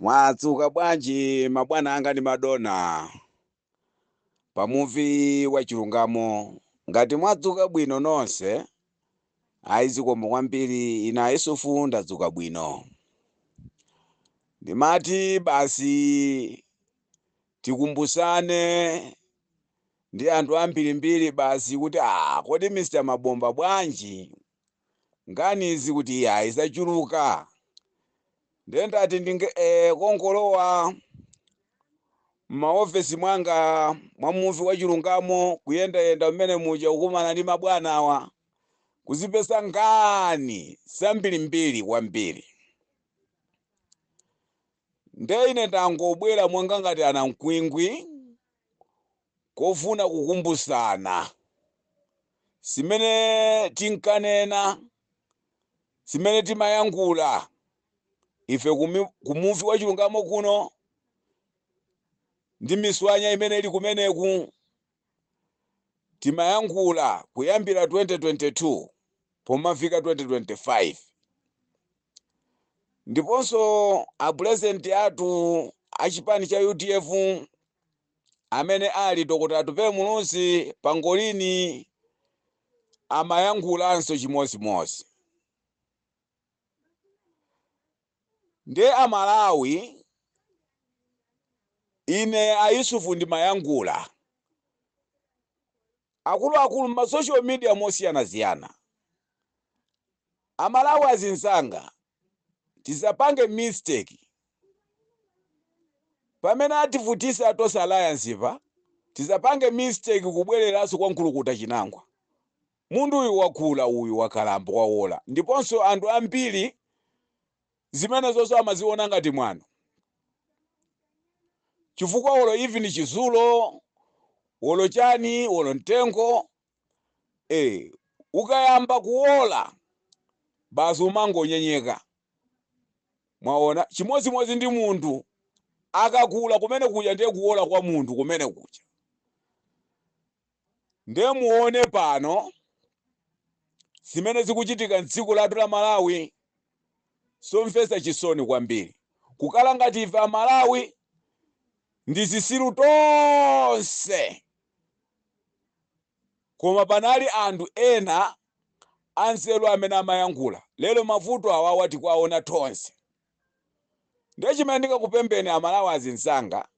Mwadzuka bwanji mabwana anga ndi madona pamuvi wa chilungamo? Ngati mwadzuka bwino nonse, ayi, zikomo kwambiri. Ine Yusufu ndadzuka bwino. Ndimati basi tikumbusane ndi anthu ambirimbiri basi kuti kodi Mr Mabomba bwanji nkhani izi kuti iyayi zachuluka. Ndiye ndati ndinge kongolowa m'maofesi mwanga mwa muvi wa chilungamo, kuyendayenda mmene muja, kukumana ndi mabwana awa, kuzipeza nkhani zambirimbiri kwambiri. Nde ine ndangobwera mwanga ngati anamkwingwi kofuna kukumbusana zimene tinkanena, zimene timayankhula ife kumuvi wa chilungamo kuno ndi miswanya imene ili kumeneku. Timayankhula kuyambira 2022 pomafika 2025, ndiponso apurezidenti athu achipani cha UDF amene ali Dr. Atupele Muluzi pangolini amayankhulanso chimodzimodzi. Ndiye Amalawi, ine a Yusufu ndimayankhula akuluakulu ma social media mosiyanasiyana. Amalawi azinzanga, tisapange mistake pamene ativutisa a Tonse Alliance pa, tisapange mistake kubwereranso kwa Nkulukuta Chinangwa. Munthu uyu wakula, uyu wakalamba, wawola, ndiponso anthu ambiri zimene zonse amaziona ngati mwano, chifukwa wolo even chizulo, wolo chani, wolo mtengo ukayamba kuwola basi umangonyenyeka. Mwaona, chimodzimodzi ndi munthu akakula kumene kuja, ndiye kuwola kwa munthu kumene kuja. Ndiye muone pano zimene zikuchitika mdziko lathu la Malawi, somvetsa chisoni kwambiri, kukhala ngati ife Amalawi ndi zisilu tonse, koma panali anthu ena anzeru amene amayankhula. Lero mavuto awawa tikuwaona tonse. Ndiye chimene ndingakupembeni Amalawi azinzanga,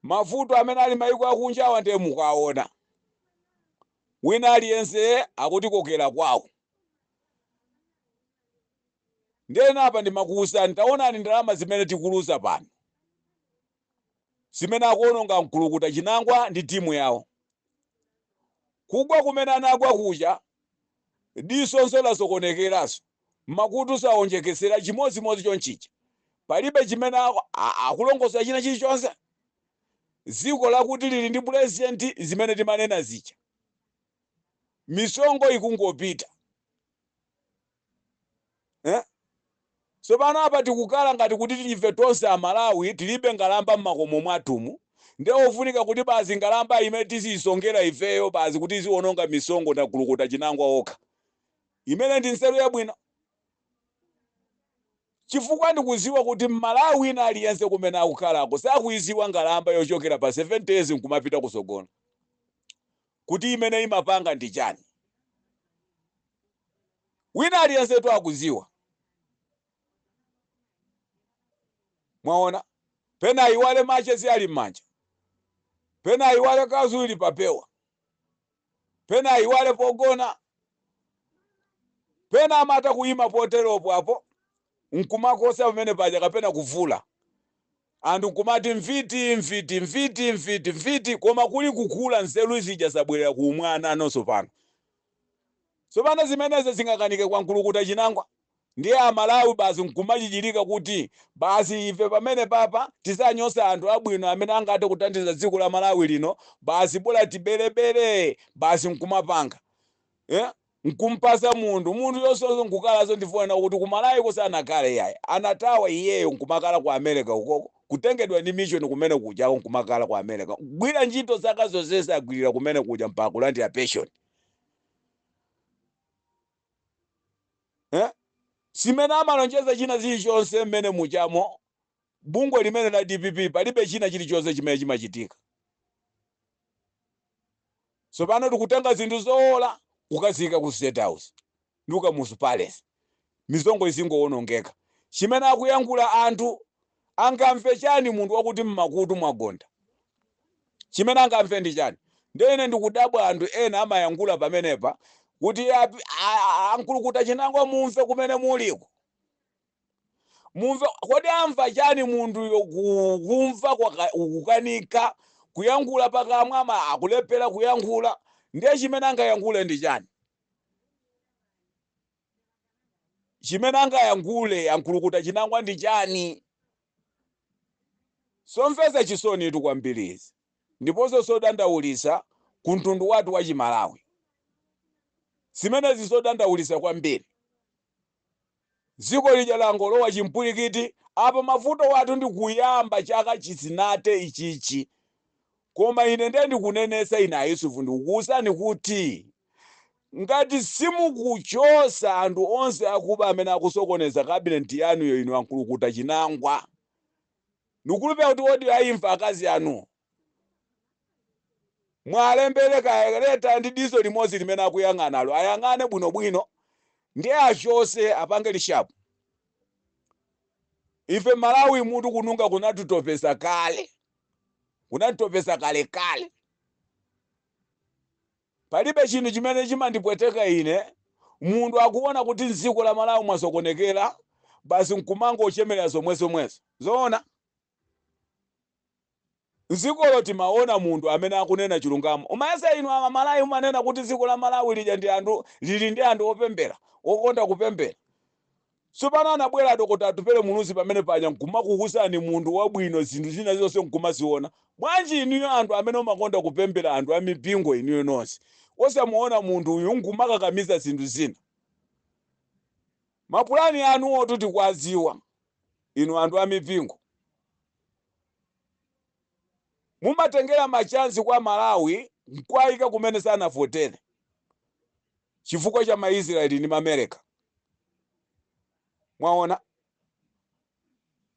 mavuto amene ali mayiko akunja awa ndiye mukuwaona, wina aliyense akutikokera kwawo. Ndiye apa ndimakuwuzani, taonani ndalama zimene tikuluza pano, zimene akuononga Mkulukuta Chinangwa ndi timu yawo. Kugwa kumene anagwa kuja, diso lasokonekeranso, makutu saonjekesera, chimodzimodzi chonchicha. Palibe chimene akulongosola china chilichonse. Dziko lakuti lili ndi president, zimene timanena zija, misongo ikungopita, eh? Tsopano apa tikukhala ngati kuti ife tonse Amalawi tilibe ngalamba mmakomo mwathumu, ndiye ofunika kuti basi ngalamba imene tiziyisongera ifeyo basi kuti iziononga misongo ndakulukuta Chinangwa okha, imene ndi nzeru yabwino, chifukwa ndikuziwa kuti Mmalawi wina aliyense kumene akukhalako sakuiziwa ngalamba yochokera pa 7 days nkumapita kusogolo kuti imene imapanga ndi chani. Wina aliyense tu akuziwa. Mwaona, pena ayiwale machesi ali m'manja, pena ayiwale kazu ili papewa, pena ayiwale pogona, pena amata kuyima poteropo apo nkumakosa pamene paja kapena kuvula, anthu nkumati mfiti, mfiti, mfiti, mfiti, mfiti, koma kuli kukula nzeru zija zabwerera ku umwana anonso pano. Tsopano zimenezi zingakanike kwa Nkulukuta Chinangwa, ndiye Amalawi basi nkumachichilika kuti basi ife pamene papa tisanyosa anthu abwino amene angathe kuthandiza dziko la Malawi lino, basi bola tiberebere basi nkumapanga, nkumpasa munthu yonsezo nkukalazo. Ndifuna kuti ku Malawi kusanakhale iyayi, anatawa iyeyo nkumakala ku America ukoko, kutengedwa ndi mission kumene kujako, nkumakala ku America, kugwira ntchito zaka zonsezi agwirira kumene kuja mpaka kulandira pension, Simene amalonjeza china chilichonse mmene muchamo. Bungwe limene la DPP palibe china chilichonse chimene chimachitika. Tsopano tikutenga zinthu zoola kukaziyika ku State House ndi ku Kamuzu Palace, misonkho izingowonongeka. Chimene akuyankhula anthu angamve chani munthu wakuti mmakutu mwagonda? Chimene angamve ndi chani? Ndiye ine ndikudabwa anthu ena amayankhula pamenepa kuti a Nkulukuta Chinangwa mumve kumene muliko. Mumve, kodi amva chani munthuyo kumva kukanika kuyankhula pakamwa ama akulephera kuyankhula, ndiye chimene angayankhule ndi chani? Chimene angayankhule a Nkulukuta Chinangwa ndi chani? Zomvetsa chisonitu kwambiri izi ndiponso zodandaulitsa ku mtundu wathu wa Chimalawi. Zimenezi zodandaulitsa kwambiri. Dziko lija langolowa chimpwirikiti apa mavuto wathu ndi kuyamba chaka chisinathe ichichi. Koma ine ndiye ndikunenetsa ine a Yusufu ndikukuuzani kuti ngati simukuchosa anthu onse akuba amene akusokoneza cabinet yanuyo inu a Nkulukuta Chinangwa, ndikukhulupirira kuti audio ayimva akazi anuwo. Mwalembere kaya letter ndi diso limodzi limene akuyang'analo ayang'ane bwinobwino ndiye achose apange reshuffle. Ife Malawi mutu kununga kunatitopesa kale, kunatitopesa kale kale. Palibe chinthu chimene chimandipweteka ine, munthu akuona kuti mdziko la Malawi mwasokonekera basi nkumangochemerera zomwezomwezo. Zoona? Mdzikolo timaona munthu amene akunena chilungamo. Umayesa inu a Malawi mumanena kuti dziko la Malawi lija ndi anthu lili ndi anthu opembera, okonda kupembera. Tsopano anabwera a Dr. Atupele Muluzi pamene paja nkumakuuzani munthu wabwino zinthu zina zonse nkumaziona. Bwanji inuyo anthu amene mumakonda kupembera anthu a mipingo inuyo nonse osamuona munthu uyu nkumakakamiza zinthu zina. Mapulani anuwotu tikuwadziwa inu anthu a mipingo. Mumatengera machansi kwa Malawi nkuwayika kumene sanavotere chifukwa cha ma Israel ndi ma America. Mwaona?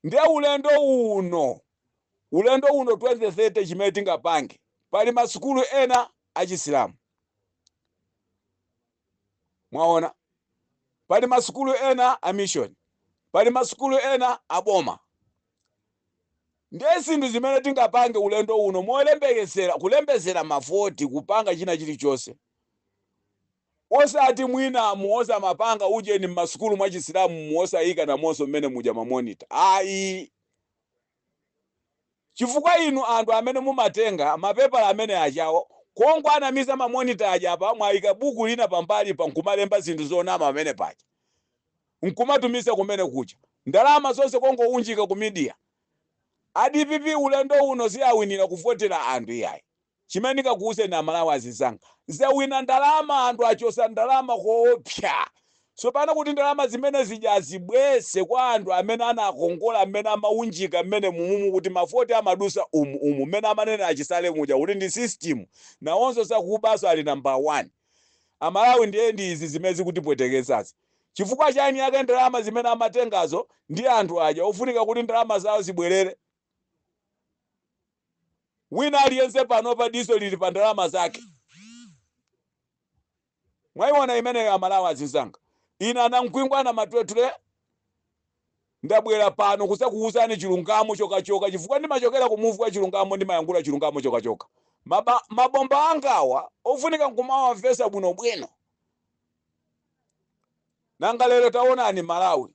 Ndiye ulendo uno, ulendo uno 2030 chimene tingapange, pali masukulu ena achisilamu. Mwaona? Pali masukulu ena a mission, pali masukulu ena a boma. Ndiye zinthu zimene tingapange ulendo uno molembekezera, kulembezera mavoti, kupanga china chilichonse. Osati mwina muosamapanga ujeni mmasukulu mwa Chisilamu muosayika namonso mmene muja ma monitor. Ayi. Chifukwa inu anthu amene mumatenga mapepala amene ajawo kongoanamiza ma monitor aja apa mwayika buku lina pambali pa nkumalemba zinthu zonama pamene paja. Nkumatumiza kumene kuja. Ndalama zonse kongounjika ku media. A dpp ulendo uno siawinira kuvotera anthu iyayi. Chimene ndingakuuzeni a Malawi azinzanga, zawina ndalama, anthu achosa ndalama koopsa. Tsopano kuti ndalama zimene zija azibweze kwa anthu amene anakongola mmene amaunjika mmene mumumu kuti mavoti amadusa umu umu mmene amanena a Chisale muja kuti ndi system, nawonso sakubanso ali number 1. A Malawi ndiye ndi izi zimene zikutipwetekesazi. Chifukwa chani yake ndalama zimene amatengazo ndi anthu aja ofunika kuti ndalama zawo zibwerere. Wina aliyense panopa diso lili pa ndalama zake. Mwaiona imeneyo Amalawi azinzanga? Ine anamkwingwana matwetwe ndabwera pano kuzakuuzani chilungamo chokachoka chifukwa ndimachokera ku muvi wa chilungamo, ndimayankhula chilungamo chokachoka. Mabomba angawa ofunika nkumawamvesa bwinobwino. Nanga lero taonani Malawi.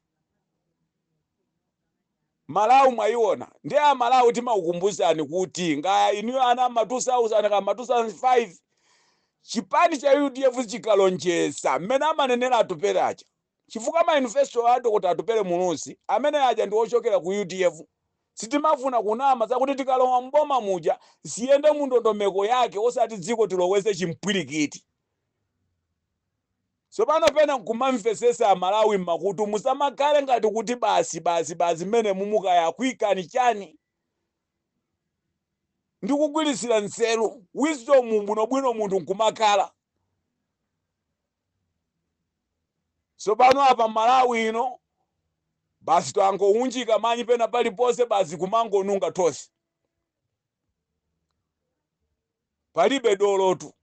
Malawi mwayiona ndiye a Malawi timakukumbusani kuti ngaya inuyo ana ma 2000 kaya ma 2005 chipani cha udf chikalonjeza mmene amanenera Atupele aja chifukwa manifesto a Dr. Atupele Muluzi amene aja ndi ochokera ku udf sitimafuna kunama zakuti tikalowa mboma muja ziyende mu ndondomeko yake osati dziko tiloweze chimpwirikiti. Tsopano pena nkumamvesesa amalawi mmakutu musamakhale ngati kuti basi basi basi mmenemu mukaya akuikani chani ndi kugwiritsira nzeru wisdom bwinobwino munthu nkumakhala. Tsopano apa Malawi ino Basi twangounjika manyi pena paliponse, basi kumangonunga tonse, palibe dolotu.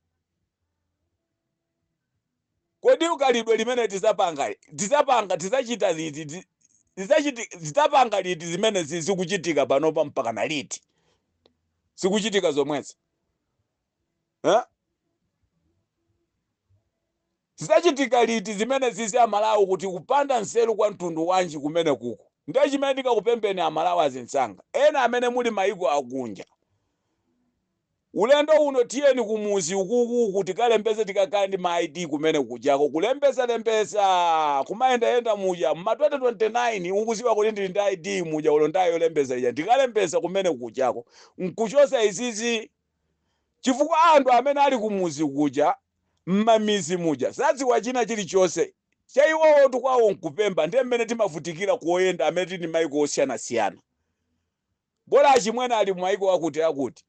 Kodi ukalidwe limene tizapanga, tizapanga, tizachita liti? Tizapanga liti zimene zikuchitika panopa? Mpaka na liti zikuchitika zomwezi, eh? Zizachitika liti zimene zizi, Amalawi? Kuti kupanda nzeru kwa mtundu wanji kumene kuku? Ndiye chimene ndikakupembeni, Amalawi azinsanga ena amene muli maiko akunja, ulendo uno tiyeni kumuzi ukukuku tikalembeze, tikakhala ndi ma ID kumene kujako, kulembesa lembesa, kumayendayenda muja ma 2029. Ukuziwa kuti ndili ndi ID muja, ulo ndayo lembesa ija, ndikalembesa kumene kujako nkuchosa izizi, chifukwa anthu amene ali kumuzi kuja, mmamizi muja, sadziwa china chilichonse cha iwowo. Tukwawo nkupemba. Ndiye mmene timavutikira kuoyenda amene tili maiko osiyanasiyana. Bola achimwene ali mumaiko akuti akuti,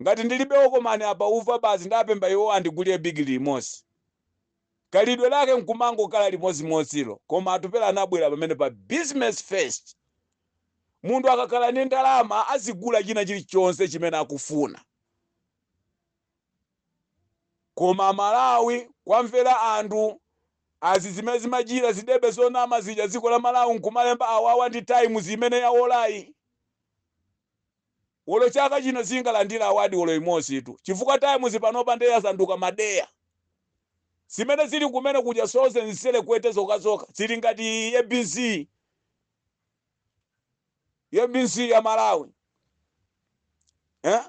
ngati ndilibe okomani apa uva, basi ndapemba iwo andigulire bigili limodzi. Kalidwe lake nkumangokhala limozimozilo. Koma Atupele anabwera pamene pa business first. Munthu akakhala ndi ndalama azigula china chilichonse chimene akufuna. Koma Malawi kwamvera anthu azi zimene zimachita zidebe zonama zija, dziko la Malawi nkumalemba awawa ndi Times imene yawolayi. Wolo chaka chino zingalandira award wolo imodzi tu, chifukwa Times panopa ndiye yasanduka madeya. Zimene zili kumene kuja sonse nziselekwete zokazoka, zili ngati ABC, ABC ya Malawi, eh?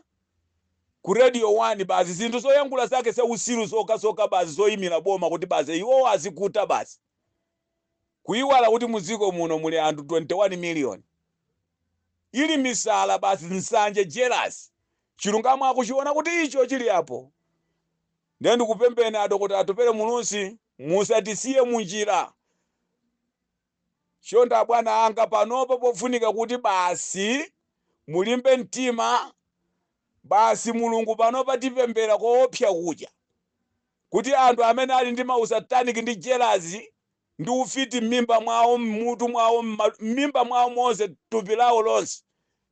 Ku Radio 1 basi zinthu zoyankhula zake zausiru zokazoka, basi zoyimira boma kuti basi iwowo azikuta, basi kuyiwala kuti mudziko muno muli anthu 21 million. Ili misala basi, nsanje, jealous. Chilungamo akuchiona kuti icho chili apo. Ndiye ndikupembeni, adokota Atupele Muluzi, musatisiye munjira chonda. Bwana anga, panopo pofunika kuti basi mulimbe mtima basi. Mulungu panopa tipembera koopsa kuja kuti anthu amene ali ndi mausatanic ndi jealous ndi ufiti m'mimba mwawo, mmutu mwawo, m'mimba mwawo monse, thupi lawo lonse,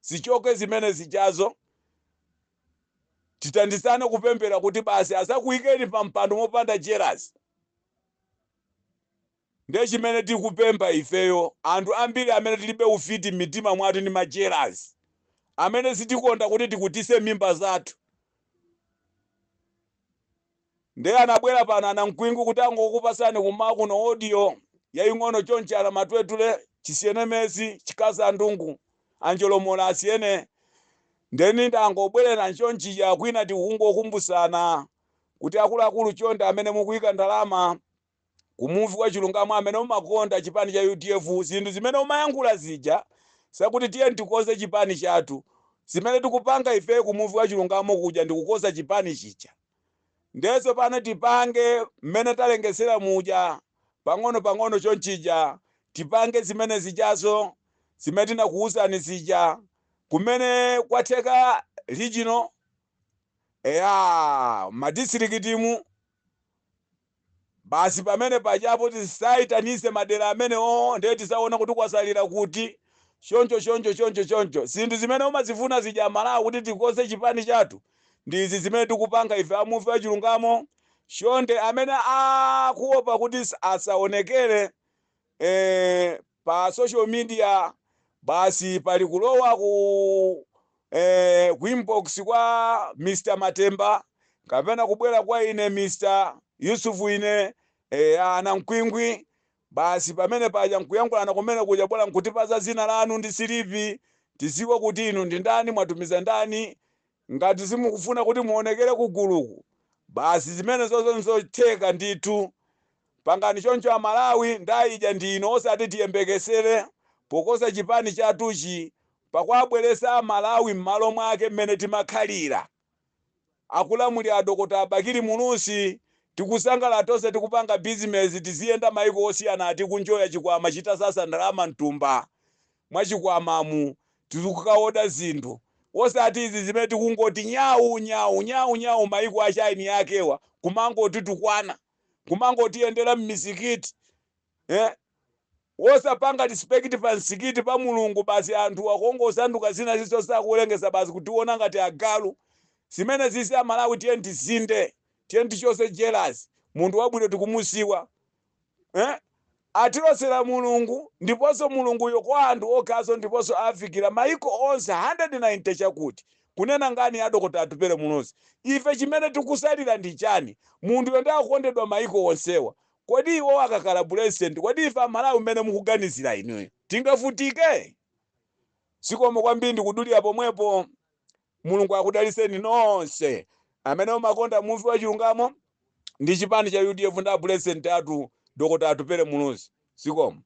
zichoke zimene zijazo. Titandizane kupembera kuti basi azakuyikeni pa mpando mopanda jealous. Ndiye chimene tikupempha ifeyo, anthu ambiri amene tilibe ufiti m'mitima mwathu ndi majealous, amene sitikonda kuti tikutise mimba zathu. Ndiye anabwera pano anamkwingu kuti angokupasani kuma kuno audio yaying'ono chonchi, ana matwetule chisiyenemesi chikaza ndungu anjolomola asiyene. Ndeni ndangobwerera nchonchija kwina, tikungokumbusana kuti akuluakulu chonde, amene mukuyika ndalama kumuvi wa chilungamo, amene umakonda chipani cha UDF, zinthu zimene umayankhula zija sakuti tiye tikoze chipani chathu, zimene tikupanga ife kumuvi wa chilungamo kuja ndikukoza chipani chija. Ndeso pano tipange mmene talengesera muja, pang'ono pang'ono chonchija, tipange zimene zijazo zimene tinakuwuzani zija, kumene kwatheka regional, eya, madistrictimu basi. Pamene pajapo tisayitanise madera amenewo, ndiye tisaona kuti kwasalira kuti choncho choncho choncho choncho. Zinthu zimene umazifuna zija, Malawi, kuti tikoze chipani chathu, ndi izi zimene tikupanga ife amuvi achilungamo. Chonde, amene akuopa kuti asaonekere pa social media, basi pali kulowa ku inbox kwa Mr Matemba kapena kubwera kwa ine Mr Yusufu, ine ana mkwingwi, basi pamene paja nkuyankhulana kumene kuja. Bora nkutipaza zina lanu ndi silipi, tiziwe kuti inu ndi ndani, mwatumiza ndani. Ngati simukufuna kuti muonekere kuguluku, basi zimene zozo nzotheka ndithu. Pangani choncho, Amalawi. Ndayidya ndino, osati tiyembekesere pokoza chipani chathuchi pakwabweresa Amalawi m'malo mwake mmene timakhalira akulamulira adokota Bakili Muluzi, tikusangalala tonse, tikupanga bizinesi, tiziyenda maiko osiyana, tikunjoya, chikwama chitasasa ndalama mtumba mwachikwamamu, tikukaoda zinthu, osati izi zimene tikungoti nyau nyau nyau nyau. Maiko achaini yakewa kumangoti tukwana, kumangotiyendera m'mizikiti, eh? Wosapanga respect pa msikiti pa Mulungu, basi anthu akongosanduka zina zizonse akulengeza, basi kutiona ngati agalu. Zimene zizi, Amalawi, tiye tizinde, tiye tichose jealous. Munthu wabwino tikumusiwa, eh? Atilosera Mulungu, ndiponso Mulunguyo kwa anthu okhaso, ndiponso afikira maiko onse 190. Chakuti kunena ngani ya Dr. Atupele Muluzi, ife chimene tikusalira ndi chani? Munthuyo ndi akukondedwa maiko onsewa. Kodi iwo akakhala president, kodi ife Amalawi, mmene mukuganizira inuyo, tingavutike? Zikomo kwambiri, ndikudulira pomwepo. Mulungu akudaliseni nonse amene umakonda muvi wa chilungamo ndi chipani cha UDF ndi apresident athu, Dr. Atupele Muluzi. Zikomo.